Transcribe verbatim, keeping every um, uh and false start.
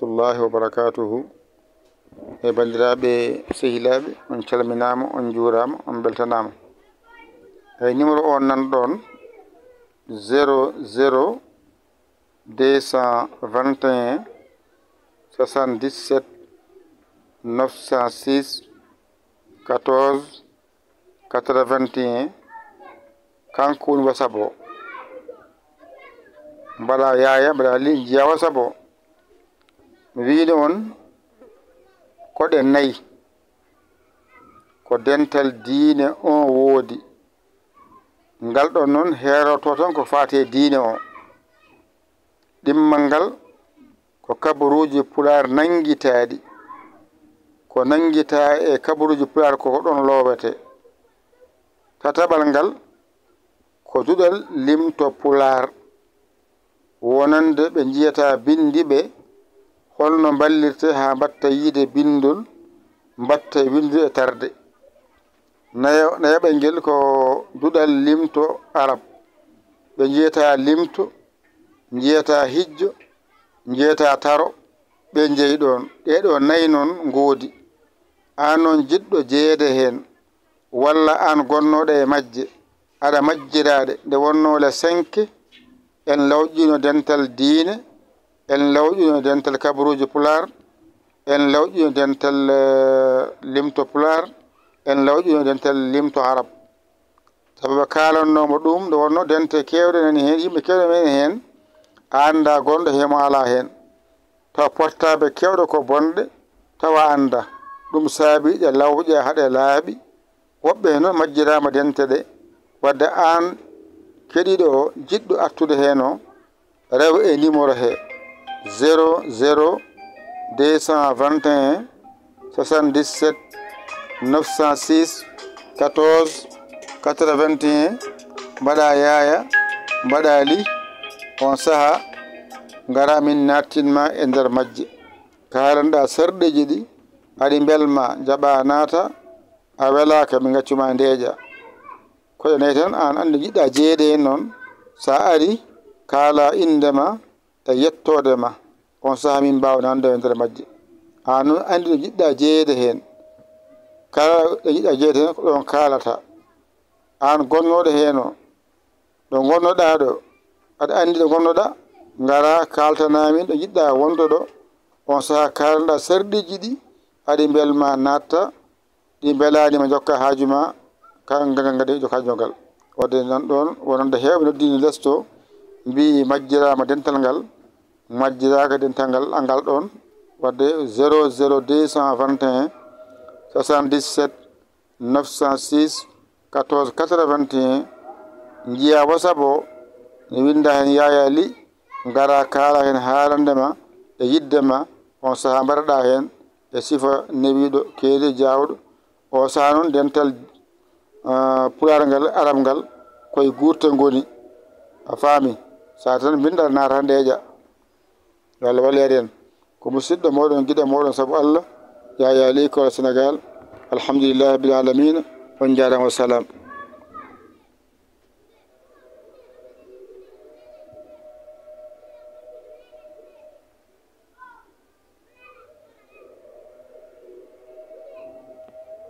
Allahi wa barakatuhu. E banndiraaɓe sehilaaɓe, on calminaama, on njuuraama, on mbeltanaama. Eyi, numéro on nan ɗoon, zéro zéro deux cent vingt et un soixante-dix-sept neuf cent six quatorze quatre-vingt-un, kanko woni WhatsApp o. Mbaɗa Yaaya, mbaɗa Li, njiya WhatsApp o. Mi wiino on ko ɗe nayi, ko dental diine on woodi. Ngal ɗon noon heeroto tan ko faati e diine o. Ɗimmal ngal ko kabaruuji Pulaar nanngitaaɗi. Ko nanngitaa e kabaruuji Pulaar ko ɗon loowetee. Tataɓal ngal ko duɗal limto Pulaar, wonande ɓe njiyata binndi ɓe, holno mballirtee haa mbatta yiide binndol, mbatta winndude e tarde. Nayo-, nayaɓal ngel ko duɗal limto Arab, ɓe njiyata limto, njiyata hijjo, njiyata taro, ɓe njeyi ɗoon. Ɗee ɗoo nayi noon ngoodi. Aan noon jiɗɗo jeyeede heen, walla aan gonnooɗo e majje, aɗa majjiraade, nde wonnoo le cinq, en lawƴiino dental diine, en lawƴiino dental kabaruuji Pulaar, en lawƴiino dental, eh, limto Pulaar, en lawƴiino dental limto Arab. Sabu ɓe kaalannoo mo ɗum, nde wonnoo dente keewɗe nani heen, yimɓe keewɗe nani heen, a anndaa gonɗo heen mo alaa heen. Taw portable keewɗo ko bonɗe, tawa a anndaa. Ɗum saabii ɗe lawƴa haa ɗe laaɓi. Woɓɓe heen noon majjiraama dente ɗe. Wadde aan keɗiiɗo o, jiɗɗo artude heen o, rew e numéro he, zéro zéro deux cent vingt et un soixante-dix-sept neuf cent six quatorze quatre-vingt-un. Mbaɗa Yaaya, mbaɗa Li, on saha ngara min naattin ma e nder majje. Kaalanɗa sarɗeeji ɗi, aɗi mbelma, jaɓa naata, a welaaka, min ngaccu ma ndeeƴa. Ko ɗe nayi tan, aan anndi jiɗɗa jeyeede heen noon, so a ari, kaala innde ma e yettoode ma, on saha min mbaawa naatde e nder majje. Aan noon anndi ɗo jiɗɗa jeyeede heen. Kala ɗo jiɗɗa jeyeede heen, ko ɗoon kaalata. Aan gonnooɗo heen o, ɗo ngonnoɗaa ɗo, aɗa anndi ɗo ngonnoɗaa, ngara kaaltana min ɗo jiɗɗa wonde ɗo, on saha kaalanɗa sarɗiiji ɗi, aɗi mbelma naatta, ɗi mbelaani ma jokka haaju ma, ka ngal ngal ngadi jokka haaju ngal. Wadde nan ɗoon, wonande heewɓe noddiino lees to, mbii majjiraama dental ngal, majjiraaka dental ngal, angal ɗoon, wadde zéro zéro deux cent vingt et un soixante-dix-sept neuf cent six quatorze quatre-vingt-un, njiya WhatsApp o, ne winnda heen Yaaya Li, ngara kaala heen haalande ma e yiɗde ma, on saha mbaɗaɗa heen e sifa newiiɗo keeri jaawɗo. O saha noon dental, ah, Pulaar ngal, Arab ngal, koye guurte ngoni. A faami? Sa tan mbinnda naata ndeeƴa. Yo Allah wallu en. Ko musidɗo mooɗon, giɗo mooɗon sabu Allah, Yaaya Li, Kolo Senegaal. Alhamdulillahi rabbil aalamiina. On njaaraama, wa salaam.